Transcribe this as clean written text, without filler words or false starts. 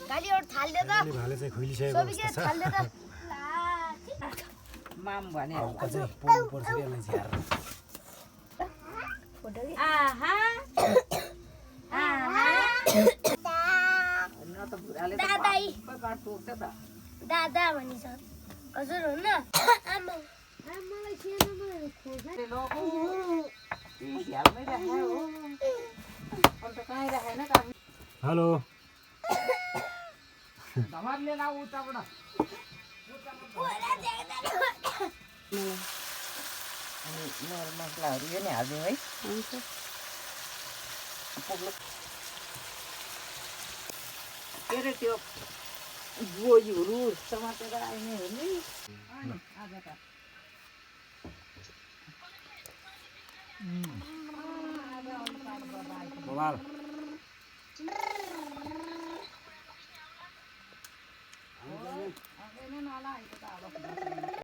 गाली और थाल दे त भाले चाहिँ खुलिसकेको सबैले अवस्था थाल दे त माम भने हल्का चाहिँ पोल्नु पर्छ कि यसलाई झ्याएर आहा आहा न त बुढाले त दादाई काट टोक्छ त दादा भनिन्छ हजुर हो न आमा आमालाई सानोमा खोज्न झ्यालमै राखे हो अन्त कहीँ राखेन काम हेलो धमारले ला उताबाट अनि मर मसलाहरू यो नि हाल्दिउँ है हुन्छ के अरे त्यो गोजीहरू समातेर आइने हो नि आज त बवाल आउँदैन होला अहिले त अब